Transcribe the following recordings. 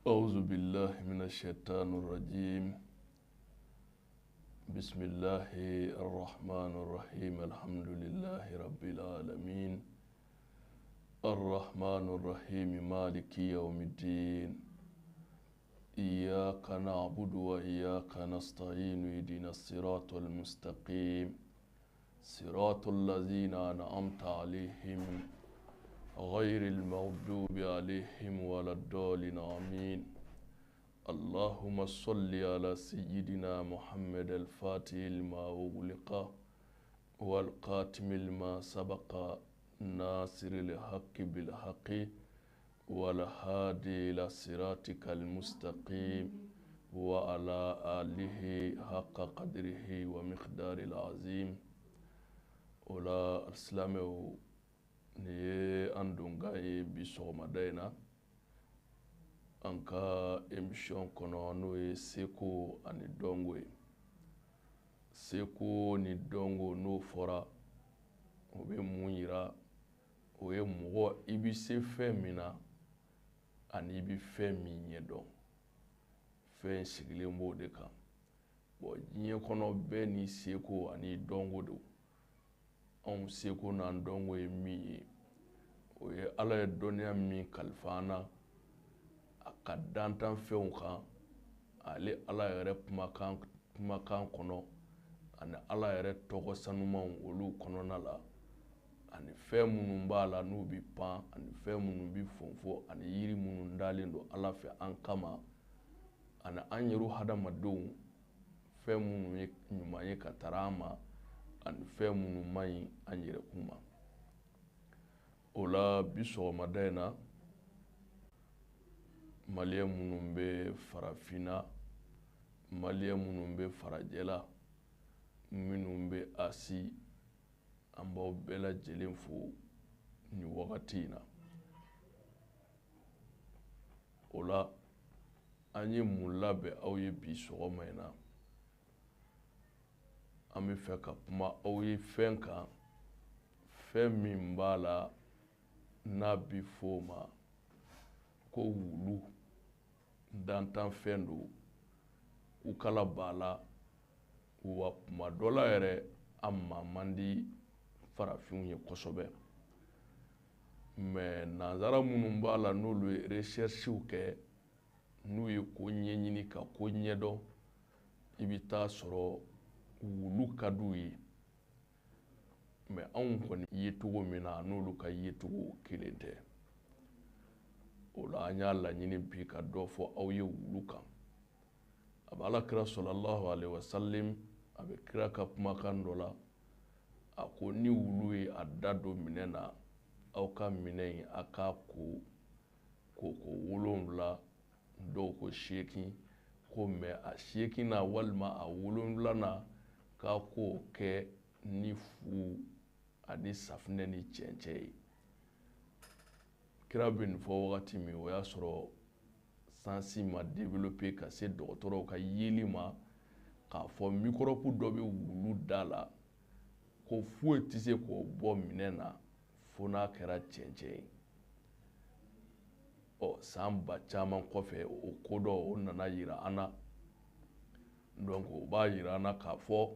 أعوذ بالله من الشيطان الرجيم. بسم الله الرحمن الرحيم. الحمد لله رب العالمين الرحمن الرحيم مالك يوم الدين. إياك نعبد وإياك نستعين. اهدنا الصراط المستقيم، صراط الذين أنعمت عليهم غير المغضوب عليهم ولا الضالين، آمين. اللهم صل على سيدنا محمد الفاتح لما أغلق والخاتم لما سبق ناصر الحق بالحق والهادي إلى صراطك المستقيم وعلى آله حق قدره ومقداره العظيم. O la, alisilamɛw, nin ye an donkan ye bi sɔgɔmada in na an ka émission kɔnɔ, n'o ye seko ani dɔnko ye. Seko ni dɔnko, n'o fɔra, o bɛ mun yira? O ye mɔgɔ i bɛ se fɛn min na ani i bɛ fɛn min ɲɛdɔn. Fɛn sigilen b'o de kan. Bon, diɲɛ kɔnɔ, bɛɛ ni seko ani dɔnko don. Anw seko n'an dɔnko ye min ye, o ye Ala ye dɔnniya min kalifa an na a ka dantanfɛnw kan, ale Ala yɛrɛ kumakan kɔnɔ ani Ala yɛrɛ tɔgɔ sanumanw, olu kɔnɔna la, ani fɛn minnu b'a la n'u bɛ pan, ani fɛn minnu bɛ fonfo, ani yiri minnu dalen don Ala fɛ an kama, ani an yɛrɛ hadamadenw, fɛn minnu ye ɲuman ye ka taara an ma, ani fɛn minnu man ɲi an yɛrɛkun ma. O la, bi sɔgɔmada in na, Malien minnu bɛ farafinna, Malien minnu bɛ farajɛla, minnu bɛ Asie, an b'aw bɛɛ lajɛlen fo nin wagati in na. O la, an ye mun labɛn aw ye bi sɔgɔma in na? An bɛ fɛ ka kuma aw ye fɛn kan, fɛn min b'a la n'a bɛ fɔ o ma ko wulu. Dantanfɛn don, kukala b'a la, wa kuma dɔ la yɛrɛ, a ma man di farafinw ye kosɛbɛ. Mais nanzara minnu b'a la, n'olu ye recherchew kɛ, n'u ye ko ɲɛɲini ka ko ɲɛdɔn, i bɛ taa sɔrɔ wulu ka d'u ye. Mais anw kɔni ye cogo min na, n'olu ka yecogo kelen tɛ. O la, an y'a laɲini bi ka dɔ fɔ aw ye wulu kan. A bɛ Ala kira sɔlɔlahu alaihi wasallam, a bɛ kira ka kumakan dɔ la, a ko ni wulu ye a da don minɛn na, aw ka minɛn in, a k'a ko ko 7, dɔw ko 8, ko mais a 8 na walima a 7 na, k'a k'o kɛ ni fu ani safinɛ ni cɛncɛn ye. Kira bɛ nin fɔ wagati min, o y'a sɔrɔ science ma développé ka se dɔgɔtɔrɔw ka yeli ma k'a fɔ microbe dɔ bɛ wulu da la ko foyi tɛ se k'o bɔ minɛn na fo n'a kɛra cɛncɛn ye. Ɔ, san ba caman kɔfɛ, o ko dɔ o nana yira an na. Donc o b'a yira an na k'a fɔ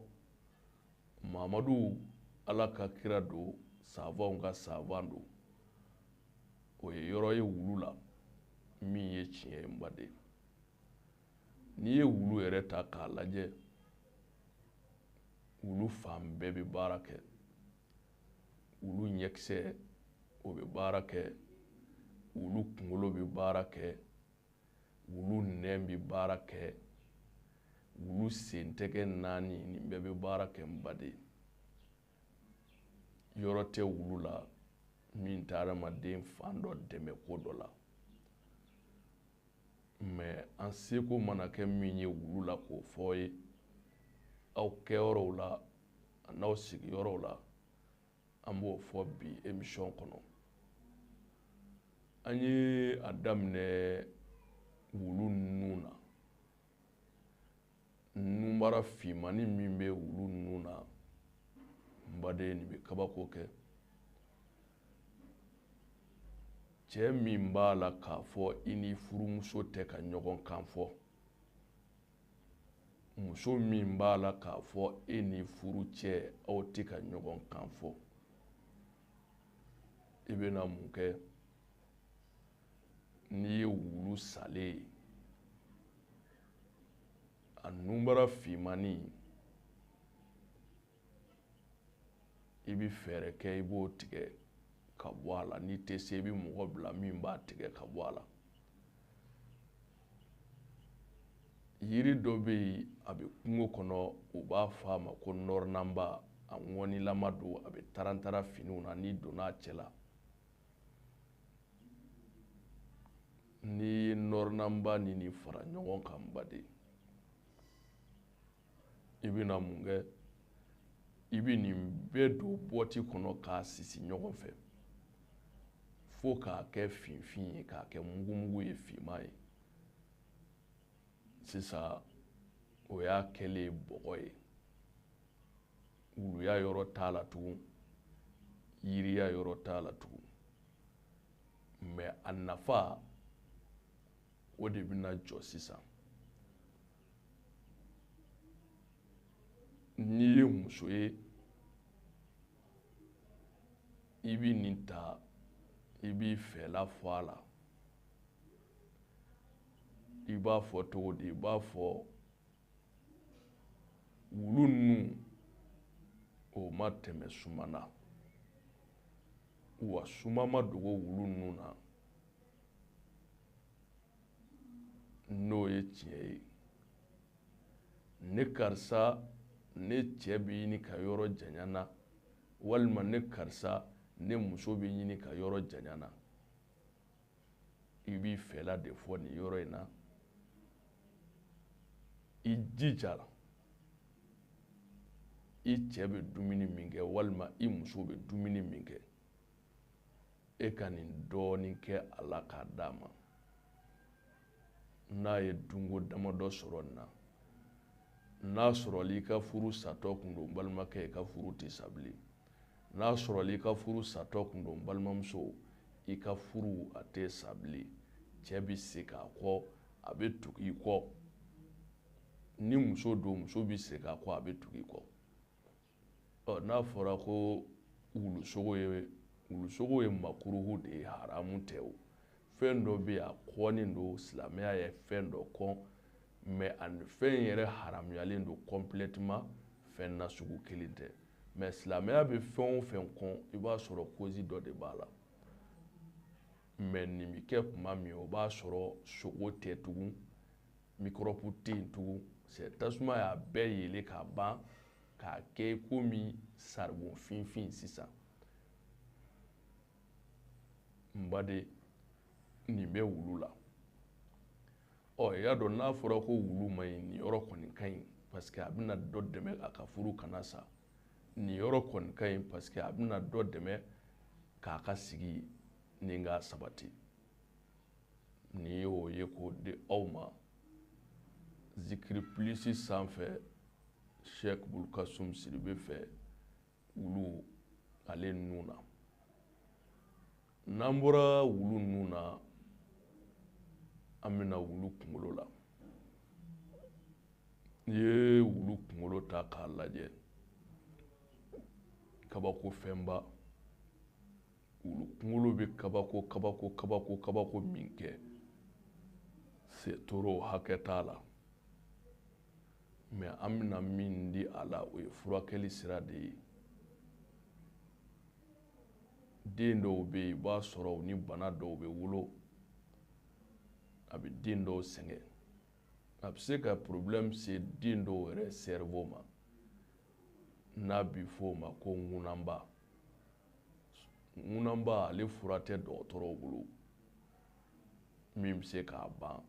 Mamadu, Ala ka kira don, savantw ka savant don. O ye yɔrɔ ye wulu la min ye tiɲɛ ye. N baden, n'i ye wulu yɛrɛ ta k'a lajɛ, wulu fan bɛɛ bɛ baara kɛ. Wulu ɲɛkisɛ, o bɛ baara kɛ. Wulu kunkolo bɛ baara kɛ. Wulu nɛn bɛ baara kɛ. Wulu sentɛgɛ naani, nin bɛɛ bɛ baara kɛ. N baden, yɔrɔ tɛ wulu la min tɛ adamaden fan dɔ dɛmɛ ko dɔ la. Mais an seko mana kɛ min ye wulu la k'o fɔ ye aw kɛyɔrɔw la a n'aw sigiyɔrɔw la, an b'o fɔ bi émission kɔnɔ. An ye a daminɛ wulu nun na. Nunbara finmani min bɛ wulu nun na, n baden, nin bɛ kabako kɛ. Cɛ min b'a la k'a fɔ i ni furumuso tɛ ka ɲɔgɔn kan fɔ, muso min b'a la k'a fɔ e ni furucɛ aw tɛ ka ɲɔgɔn kan fɔ, i bɛna mun kɛ? N'i ye wulu salen ye, a nunbara finmannin, i bɛ fɛɛrɛ kɛ i b'o tigɛ ka bɔ a la. N'i tɛ se, i bɛ mɔgɔ bila min b'a tigɛ ka bɔ a la. Yiri dɔ bɛ yen, a bɛ kungo kɔnɔ, u b'a fɔ a ma ko nɔrɔnanba. A ŋɔnilama don, a bɛ tarantara finiw na. N'i donna a cɛ la, n'i ye nɔrɔnanba ni nin fara ɲɔgɔn kan baden, i bɛna mun kɛ? I bɛ nin bɛɛ don bɔti kɔnɔ k'a sisi ɲɔgɔn fɛ fo k'a kɛ finfin ye, k'a kɛ mugumugu ye, finman ye. Sisan o y'a kɛlen bɔgɔ ye. Wuluya yɔrɔ t'a la tugun, yiriya yɔrɔ t'a la tugun. Mɛ a nafa o de bɛna jɔ sisan. N'i ye muso ye, i bɛ nin ta, i b'i fɛla fɔ a la. I b'a fɔ cogo di? I b'a fɔ wulu ninnu o ma tɛmɛ suma na, wa suma ma dogo wulu ninnu na, n'o ye tiɲɛ ye. Ne karisa, ne cɛ bɛ ɲini ka yɔrɔ janya n na, walima ne karisa, ne muso bɛ ɲini ka yɔrɔ janya n na. I b'i fɛla de fɔ nin yɔrɔ in na. I jija, i cɛ bɛ dumuni min kɛ walima i muso bɛ dumuni min kɛ, e ka nin dɔɔnin kɛ a la k'a d'a ma. N'a ye dunko damadɔ sɔrɔ nin na, n'a sɔrɔla i ka furu satɔ kun don, balimakɛ, i ka furu tɛ sa bilen. N'a sɔrɔla i ka furu satɔ kun don, balimamuso, i ka furu a tɛ sa bilen. Cɛ bɛ segin a kɔ, a bɛ tugu i kɔ. Ni muso don, muso bɛ segin a kɔ, a bɛ tugu i kɔ. Ɔ, n'a fɔra ko wulusogo ye makuruhu de ye, haramu tɛ o. Fɛn dɔ bɛ yen, a kɔnnen don, silamɛya ye fɛn dɔ kɔn, mɛ ani fɛn yɛrɛ haramuyalen don complètement, fɛn nasugu kelen tɛ. Mɛ silamɛya bɛ fɛn o fɛn kɔn, i b'a sɔrɔ cause dɔ de b'a la. Mɛ nin bɛ kɛ tuma min, o b'a sɔrɔ sogo tɛ tugun, microbe tɛ yen tugun. C'est tasuma y'a bɛɛ yelen k'a ban, k'a kɛ komi saribɔn finfin sisan. N baden, nin bɛ wulu la. Ɔ, i y'a dɔn n'a fɔra ko wulu man ɲi, nin yɔrɔ kɔni ka ɲi, parce que a bɛna dɔ dɛmɛ a ka furu kana sa. Nin yɔrɔ kɔni ka ɲi, parce que a bɛna dɔ dɛmɛ k'a ka sigi ni k'a sabati. Nin y'o ye k'o di aw ma Zikiri Plus sanfɛ, Cheikh Bulkasum Sidibe fɛ, wulu ale nun na. N'an bɔra wulu nun na, an bɛna wulu kunkolo la. N'i ye wulu kunkolo ta k'a lajɛ, kabako fɛnba. Wulu kunkolo bɛ kabako kabako kabako kabako min kɛ, se toro hakɛ t'a la. Mɛ an bɛna min di a la, o ye furakɛli sira de ye. Den dɔw bɛ yen, i b'a sɔrɔ u ni bana dɔw bɛ wolo, a bɛ den dɔw sɛgɛn, a bɛ se ka problème se den dɔw yɛrɛ cerveau ma, n'a bɛ fɔ o ma ko ŋunanba. Ŋunanba ale fura tɛ dɔgɔtɔrɔw bolo min bɛ se k'a ban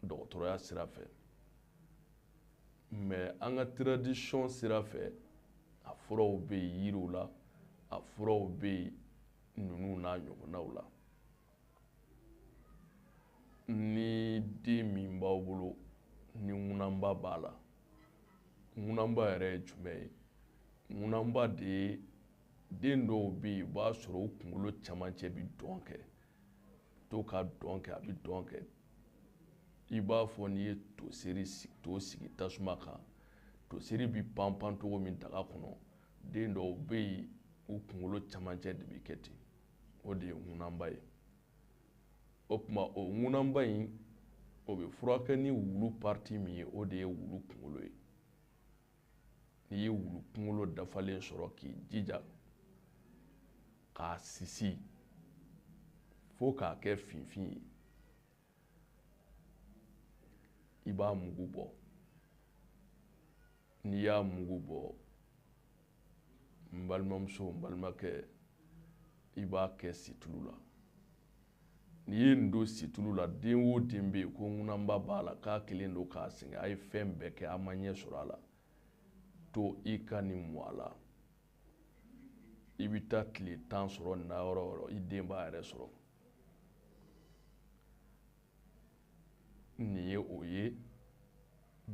dɔgɔtɔrɔya sira fɛ. Mɛ an ka tradition sira fɛ, a furaw bɛ yen yiriw la, a furaw bɛ yen ninnu n'a ɲɔgɔnnaw la. Ni den min b'aw bolo ni ŋunanba b'a la, ŋunanba yɛrɛ ye jumɛn ye? Ŋunanba de ye den dɔw bɛ yen, i b'a sɔrɔ u kunkolo cɛmancɛ bɛ dɔn kɛ. to ka dɔn kɛ, a bɛ dɔn kɛ. I b'a fɔ n'i ye to sigi tasuma kan, toseri bɛ panpan cogo min daga kɔnɔ, den dɔw bɛ yen u kunkolo camancɛ de bɛ kɛ ten. O de ye ŋunanba ye. O tuma o ŋunanba in, o bɛ furakɛ ni wulu parti min ye, o de ye wulu kunkolo ye. N'i ye wulu kunkolo dafalen sɔrɔ k'i jija k'a sisi fo k'a kɛ finfin ye, i b'a mugu bɔ. N'i y'a mugu bɔ, n balimamuso, n balimakɛ, i b'a kɛ situlu la. N'i ye nin don situlu la, den o den bɛ yen ko ŋunanba b'a la, k'a kelen don k'a sɛgɛn, a ye fɛn bɛɛ kɛ, a ma ɲɛ sɔrɔ a la, to i ka nin mɔ a la. I bɛ taa tile 10 sɔrɔ nin na yɔrɔ o yɔrɔ, i den b'a yɛrɛ sɔrɔ. Nin ye o ye,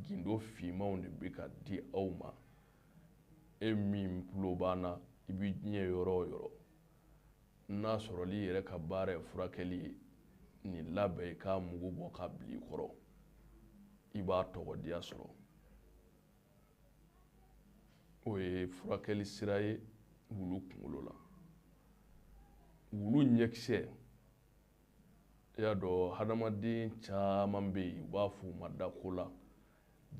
gindo finmanw de bɛ ka di aw ma. E min tulo b'an na, i bɛ diɲɛ yɔrɔ o yɔrɔ, n'a sɔrɔli i yɛrɛ ka baara ye furakɛli ye, nin labɛn i k'a mugu bɔ k'a bila i kɔrɔ, i b'a tɔgɔdiya sɔrɔ. O ye furakɛli sira ye wulu kunkolo la. Wulu ɲɛkisɛ, i y'a dɔn hadamaden caman bɛ yen, u b'a fɔ u ma da ko la.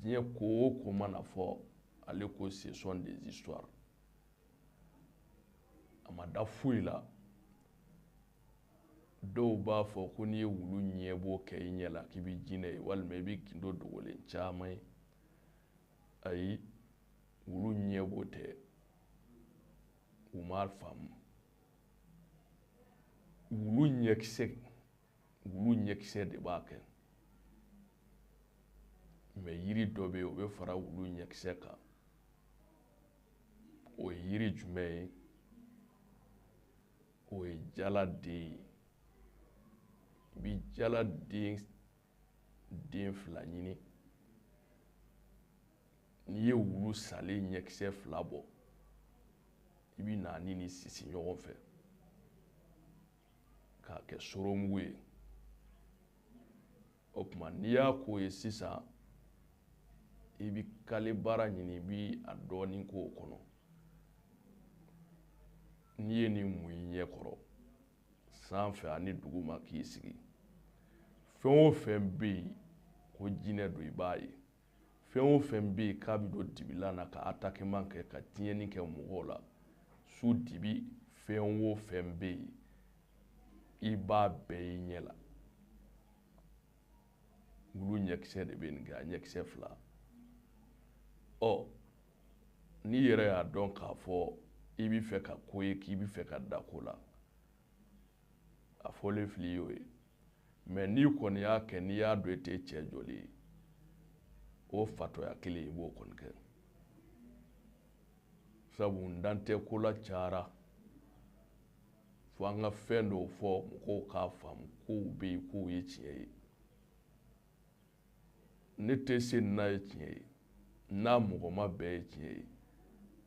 Diɲɛ ko o ko mana fɔ, ale ko ce sont des histoires. A ma da foyi la. Dɔw b'a fɔ ko n'i ye wulu ɲɛbɔ kɛ i ɲɛ la k'i bɛ jinɛ ye, walima i bɛ gindo dogolen caman ye. Ayi, wulu ɲɛbɔ tɛ, u m'a faamu. Wulu ɲɛkisɛ de b'a kɛ. Mɛ yiri dɔ bɛ yen, o bɛ fara wulu ɲɛkisɛ kan. O ye yiri jumɛn ye? O ye jaladen ye. I bɛ jaladen den 2 ɲini. N'i ye wulu salen ɲɛkisɛ 2 bɔ, i bɛ na ni nin sisi ɲɔgɔn fɛ k'a kɛ soromugu ye. O tuma n'i y'a k'o ye sisan, i bɛ kale baara ɲini, i bɛ a dɔɔnin k'o kɔnɔ. N'i ye nin mun i ɲɛ kɔrɔ sanfɛ ani duguma k'i sigi, fɛn o fɛn bɛ yen ko jinɛ don, i b'a ye. Fɛn o fɛn bɛ yen k'a bɛ don dibilan na ka attaquement kɛ, ka tiɲɛni kɛ mɔgɔw la, su dibi, fɛn o fɛn bɛ yen, i b'a bɛɛ y'i ɲɛ la. Wulu ɲɛkisɛ de bɛ nin kɛ, a ɲɛkisɛ 2. N'i yɛrɛ y'a dɔn k'a fɔ i bɛ fɛ ka ko ye, k'i bɛ fɛ ka da ko la, a fɔlen fili y'o ye. Mɛ n'i kɔni y'a kɛ, n'i y'a dɔn e tɛ cɛ joli ye, o fatɔya kelen i b'o kɔni kɛ. Sabu n dan tɛ ko la cayara, fo an ka fɛn dɔw fɔ mɔgɔw k'a faamu kow bɛ yen, kow ye tiɲɛ ye. Ne tɛ se nin na ye tiɲɛ ye, n'a mɔgɔ ma bɛɛ ye tiɲɛ ye.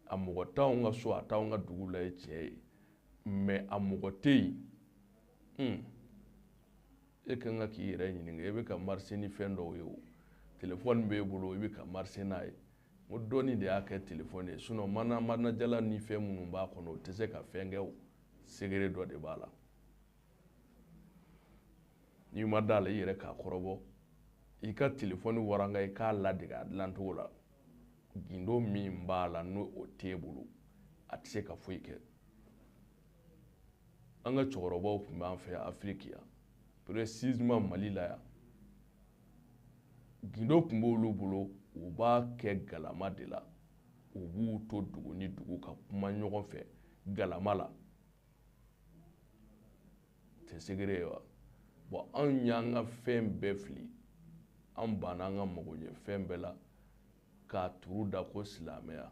A mɔgɔ t'anw ka so, a t'anw ka dugu la ye tiɲɛ ye, mɛ a mɔgɔ tɛ yen. E ka kan ka k'i yɛrɛ ɲininka, e bɛ ka marcher ni fɛn dɔw ye o, telefɔni b'e bolo, i bɛ ka marcher n'a ye. N ko dɔɔni de y'a kɛ telefɔni ye, sinon mana manajala ni fɛn minnu b'a kɔnɔ, o tɛ se ka fɛn kɛ o, secret dɔ de b'a la. N'i ma da la, i yɛrɛ k'a kɔrɔbɔ. I ka telefɔni waranga, i k'a ladege a dilancogo la. Gindo min b'a la n'o o t'e bolo, a tɛ se ka foyi kɛ. An ka cɛkɔrɔbaw tun b'an fɛ yan Afiriki yan, précisément Mali la yan. Gindo tun b'olu bolo, u b'a kɛ galama de la. U b'u to dugu ni dugu ka kuma ɲɔgɔn fɛ galama la. Tɛ secret ye wa? Bon, anw y'an ka fɛn bɛɛ fili, an banna an ka magoɲɛ fɛn bɛɛ la k'a turu da ko silamɛya.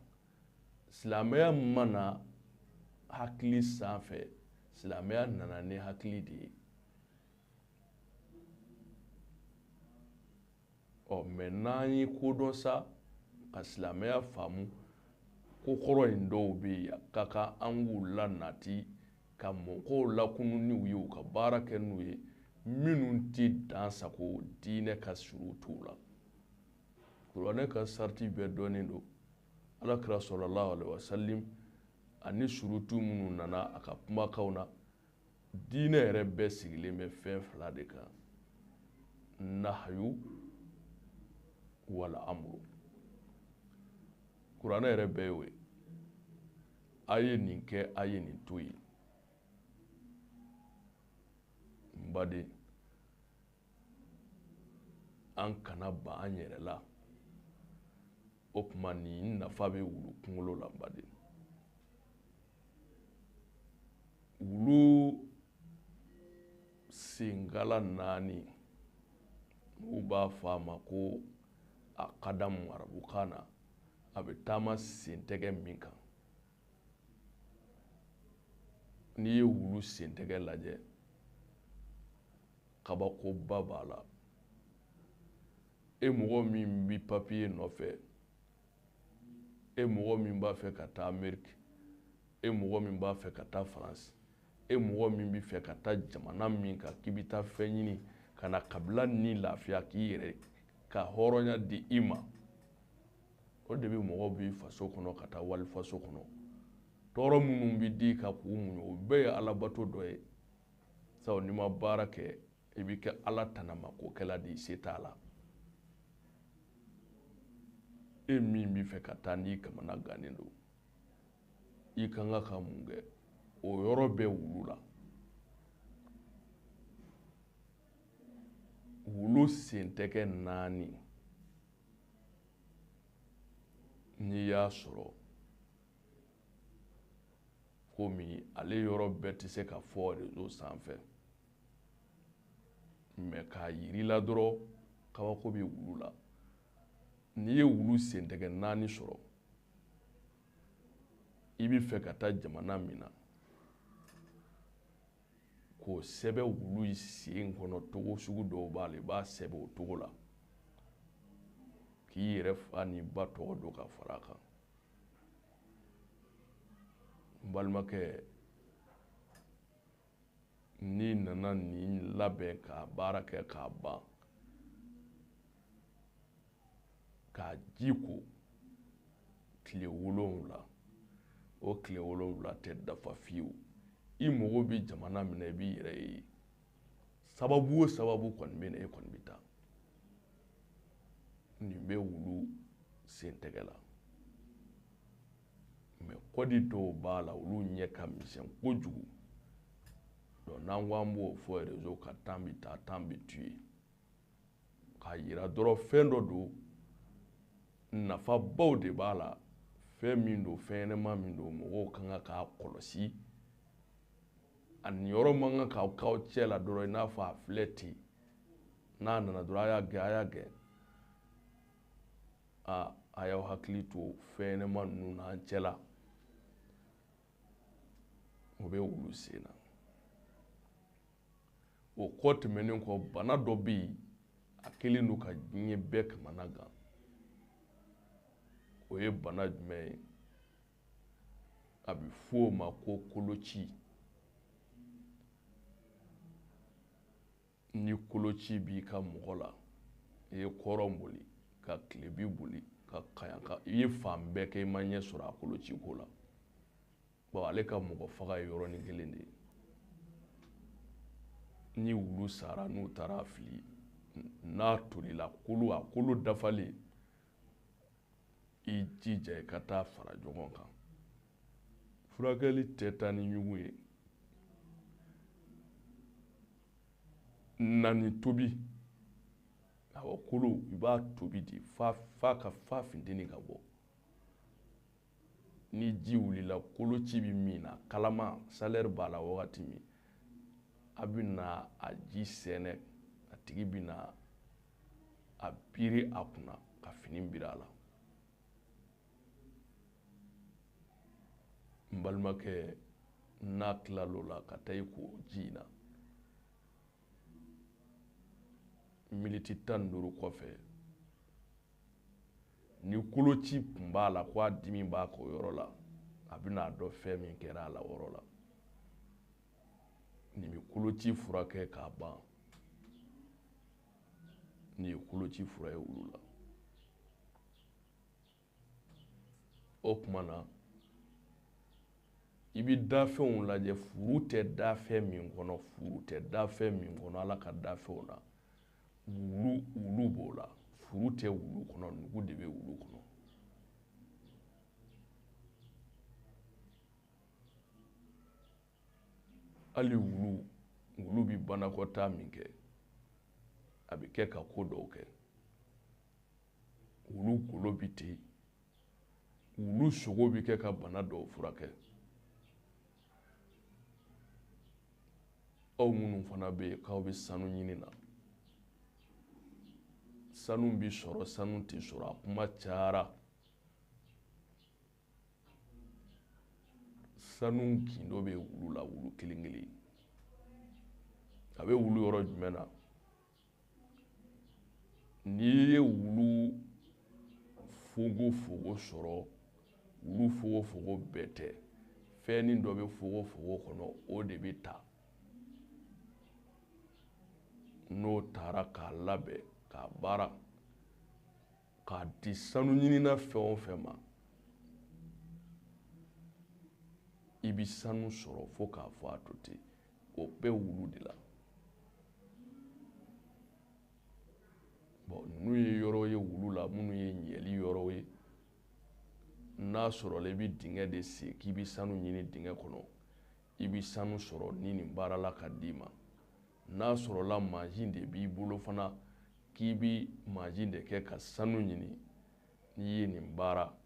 Silamɛya ma na hakili sanfɛ, silamɛya nana ni hakili de ye. Mɛ n'an ye ko dɔn sa ka silamɛya faamu, ko kɔrɔ in dɔw bɛ yen, a ka kan an k'u lanati ka mɔgɔw lakunu n'u ye, u ka baara kɛ n'u ye. Minnu tɛ dan sago diinɛ ka surutuw la. Kuranɛ ka sariti bɛɛ dɔnnen don. Ala kira sallallahu alaihi wasallam ani surutu minnu nana a ka kumakanw na, diinɛ yɛrɛ bɛɛ sigilen bɛ fɛn fila de kan: nahayu wala amuru. Kuranɛ yɛrɛ bɛɛ y'o ye. A ye nin kɛ, a ye nin to yen. N baden, an kana ban an yɛrɛ la. O tuma nin nafa bɛ wulu kunkolo la, n baden. Wulu senkala naani, n'u b'a fɔ a ma ko a kadamu arabukan na, a bɛ taama sentɛgɛ min kan. N'i ye wulu sentɛgɛ lajɛ, kabakoba b'a la. E mɔgɔ min bi papiye nɔfɛ, e mɔgɔ min b'a fɛ ka taa Ameriki, e mɔgɔ min b'a fɛ ka taa Faransi, e mɔgɔ min b'a fɛ ka taa jamana min kan k'i bɛ taa fɛn ɲini ka na kabila ni lafiya k'i yɛrɛ ka hɔrɔnya di i ma, o de bɛ mɔgɔw b'i faso kɔnɔ ka taa wali faso kɔnɔ. Tɔɔrɔ minnu bɛ di ka k'u muɲu, o bɛɛ ye alabato dɔ ye. Sabu n'i ma baara kɛ, i bɛ kɛ ala tanamakokɛla de ye, se t'a la. E min bɛ fɛ ka taa n'i kamana gannen don, i ka kan ka mun kɛ? O yɔrɔ bɛ wulu la. Wulu sentɛgɛ naani, n'i y'a sɔrɔ, komi ale yɔrɔ bɛɛ tɛ se ka fɔ réseau sanfɛ, mɛ k'a yir'i la dɔrɔn, kabako bɛ wulu la. N'i ye wulu sentɛgɛ naani sɔrɔ, i bɛ fɛ ka taa jamana min na, k'o sɛbɛn wulu sen kɔnɔ togo sugu dɔw b'a la, i b'a sɛbɛn o togo la, k'i yɛrɛ fa n'i ba tɔgɔ don ka fara a kan. N balimakɛ, n'i nana nin labɛn k'a baara kɛ k'a ban, k'a ji ko tile 7, o tile 7 tɛ dafa fiyewu. I mago bɛ jamana min na, i b'i yɛrɛ ye. Sababu o sababu kɔni bɛ na, e kɔni bɛ taa. Nin bɛ wulu sentɛgɛ la. Mɛ kɔdi dɔw b'a la, olu ɲɛ ka misɛn kojugu. Donc n'an ko an b'o fɔ réseau kan, temps bɛ taa, temps bɛ tuer. K'a yira dɔrɔn fɛn dɔ don, nafabaw de b'a la. Fɛn min don, fɛn ɲɛnɛma min don, mɔgɔw ka kan k'a kɔlɔsi. A niyɔrɔ man kan k'aw k'aw cɛ la dɔrɔn, i n'a fɔ a filɛ ten. N'a nana dɔrɔn, a y'a gɛn, a y'a gɛn. A y'aw hakili to fɛn ɲɛnɛma ninnu n'an cɛ la. O bɛ wulu sen na. O kɔ tɛmɛnen kɔ, bana dɔ bɛ yen, a kɛlen don ka diɲɛ bɛɛ kamana gan. O ye bana jumɛn ye? A bɛ fɔ o ma ko koloci. Ni koloci b'i ka mɔgɔ la, i ye kɔrɔn boli, ka tilebi boli, ka kayanka, i ye fan bɛɛ kɛ, i ma ɲɛ sɔrɔ a koloci ko la. Bon, ale ka mɔgɔ faga ye yɔrɔnin kelen de ye. Ni wulu sara, n'u taara fili, n'a tolila, kolo, a kolo dafalen, i jija i ka taa fara ɲɔgɔn kan. Furakɛli tɛ taa ni ɲugun ye. Nani tobi, awɔ, kolo i b'a tobi de fa ka fa funteni ka bɔ. Ni ji wulila, koloci bɛ min na, kalama salaire b'a la wagati min, a bɛ na a ji sɛnɛ, a tigi bɛ na a biri a kunna ka fini biri a la. N balimakɛ, n'a tilal'o la ka taa i ko ji in na, miniti 15 kɔfɛ, ni koloci tun b'a la ko a dimi b'a kan o yɔrɔ la, a bɛna dɔn fɛn min kɛra a la o yɔrɔ la. Nin bɛ koloci furakɛ k'a ban. Nin ye koloci fura ye wulu la. O tuma na i bɛ dafɛnw lajɛ, furu tɛ dafɛn min kɔnɔ, furu tɛ dafɛn min kɔnɔ, Ala ka dafɛnw na, wulu b'o la. Furu tɛ wulu kɔnɔ, nugu de bɛ wulu kɔnɔ. Hali wulu bɛ banakɔtaa min kɛ, a bɛ kɛ ka ko dɔw kɛ. Wulu golo bɛ ten, wulu sogo bɛ kɛ ka bana dɔw furakɛ. Aw minnu fana bɛ yen k'aw bɛ sanu ɲini na, sanu bɛ sɔrɔ, sanu tɛ sɔrɔ, a kuma cayara. Sanu gindo bɛ wulu la, wulu kelen kelen. A bɛ wulu yɔrɔ jumɛn na? N'i ye wulu fogofogo sɔrɔ, wulu fogofogo bɛɛ tɛ, fɛnnin dɔ bɛ fogofogo kɔnɔ, o de bɛ ta. N'o taara k'a labɛn, k'a baara, k'a di sanu ɲinina fɛn o fɛn ma, i bɛ sanu sɔrɔ fo k'a fɔ a to ten. O bɛɛ wulu de la. Bon, ninnu ye yɔrɔ ye wulu la minnu ye ɲɛli yɔrɔw ye. N'a sɔrɔla i bɛ dingɛ de sen k'i bɛ sanu ɲini dingɛ kɔnɔ, i bɛ sanu sɔrɔ ni nin baara la ka d'i ma. N'a sɔrɔla mansin de b'i bolo fana k'i bɛ mansin de kɛ ka sanu ɲini, n'i ye nin baara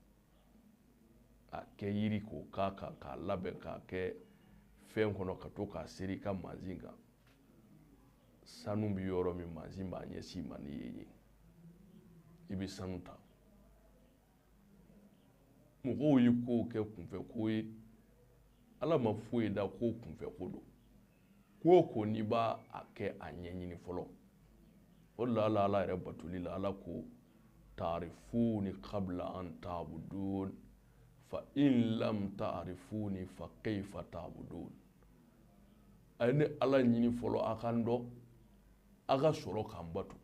a kɛ yiri k'o k'a kan k'a labɛn k'a kɛ fɛn kɔnɔ ka to k'a seri i ka mansin kan, sanu bɛ yɔrɔ min mansin b'a ɲɛsin i ma n'i ye yen, i bɛ sanu ta. Mɔgɔw ye kow kɛ kunfɛ ko ye, Ala ma foyi da ko kunfɛ ko don. Ko o ko n'i b'a kɛ a ɲɛɲini fɔlɔ. O de la Ala yɛrɛ batoli la, Ala ko taarifuni qabla an ta'budun fa in lam ta'rifuni fa kayfa ta'budun. A ye ne Ala ɲini fɔlɔ, a ka n dɔn, a ka sɔrɔ k'an bato.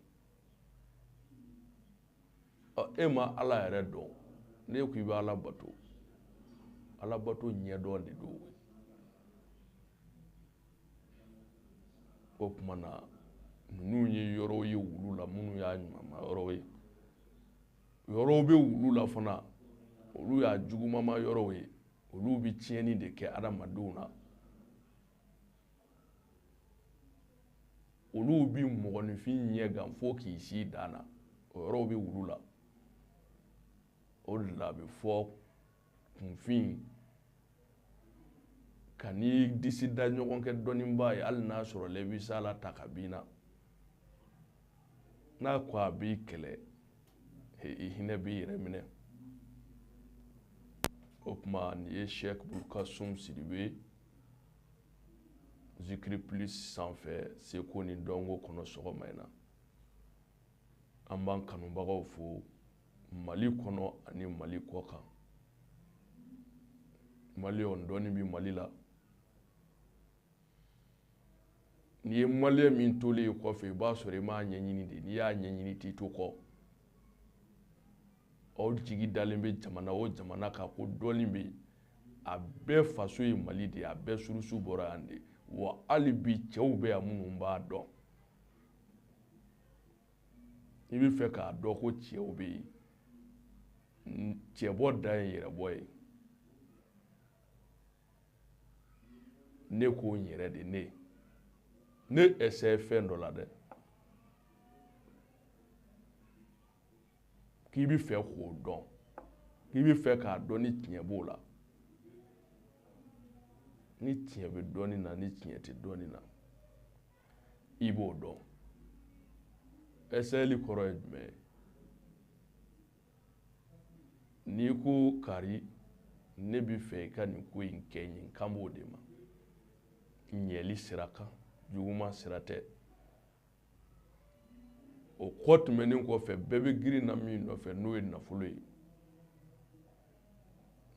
Ɔ, e ma Ala yɛrɛ dɔn, n'e ko i bɛ Ala bato, Ala bato ɲɛdɔn de don. O tuma na ninnu ye yɔrɔw ye wulu la minnu y'a ɲumanma yɔrɔw ye. Yɔrɔw bɛ wulu la fana, olu y'a jugumama yɔrɔw ye, olu bɛ tiɲɛni de kɛ adamadenw na. Olu bɛ mɔgɔninfin ɲɛ gan fo k'i si dan na, o yɔrɔw bɛ wulu la. O de la a bɛ fɔ kunfin ka n'i disi da ɲɔgɔn kɛ dɔnnibaa ye, hali n'a sɔrɔ la i bɛ s'a la ta ka bin na. N'a ko a b'i kɛlɛ, i hinɛ b'i yɛrɛ minɛ. O tuma nin ye Cheikh Bulkasum Sidibe Zikiri Plus sanfɛ seko ni dɔnko kɔnɔ sɔgɔma in na. An b'an kanubagaw fo Mali kɔnɔ ani Mali kɔ kan. Maliyɛnw, dɔnni bɛ Mali la. N'i ye maliyɛn min tolen ye kɔfɛ, i b'a sɔrɔ i m'a ɲɛɲini de. N'i y'a ɲɛɲini, i t'i to kɔ. Aw jigi dalen bɛ jamana o jamana kan ko dɔnni bɛ yen, a bɛɛ faso ye Mali de ye, a bɛɛ surusu bɔra yan de. Wa hali bi cɛw bɛ yan minnu b'a dɔn. N'i bɛ fɛ k'a dɔn ko cɛw bɛ yen, cɛbɔ dan ye yɛrɛbɔ ye. Ne ko n yɛrɛ de, ne essaye fɛn dɔ la dɛ, k'i bɛ fɛ k'o dɔn, k'i bɛ fɛ k'a dɔn ni tiɲɛ b'o la. Ni tiɲɛ bɛ dɔnni na, ni tiɲɛ tɛ dɔnni na, i b'o dɔn. Essayeli kɔrɔ ye jumɛn ye? N'i ko kari, ne bɛ fɛ i ka nin ko in kɛ n ye, n kan b'o de ma. Ɲɛli sira kan, juguman sira tɛ. O kɔ tɛmɛnen kɔfɛ, bɛɛ bɛ girin na min nɔfɛ, n'o ye nafolo ye.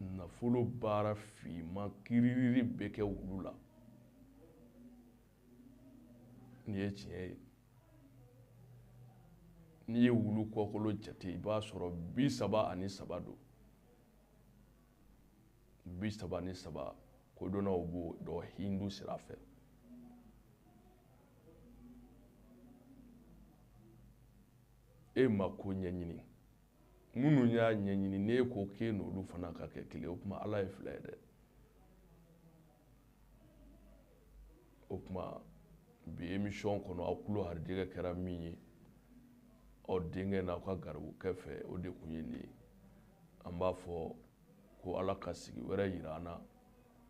Nafolo baara finman kiririri bɛ kɛ wulu la. Nin ye tiɲɛ ye. N'i ye wulu kɔkolo jate, i b'a sɔrɔ 33 don. 33, kodɔnnaw b'o dɔn hindu sira fɛ. E ma ko ɲɛɲini, minnu y'a ɲɛɲini, n'e ko k'e n'olu fana ka kɛ kelen, o tuma Ala ye fila ye dɛ. O tuma bi émission kɔnɔ, aw tulo harijɛgɛ kɛra min ye aw denkɛ n'aw ka garibukɛ fɛ, o de kun ye nin ye. An b'a fɔ ko Ala ka sigi wɛrɛ yira an na.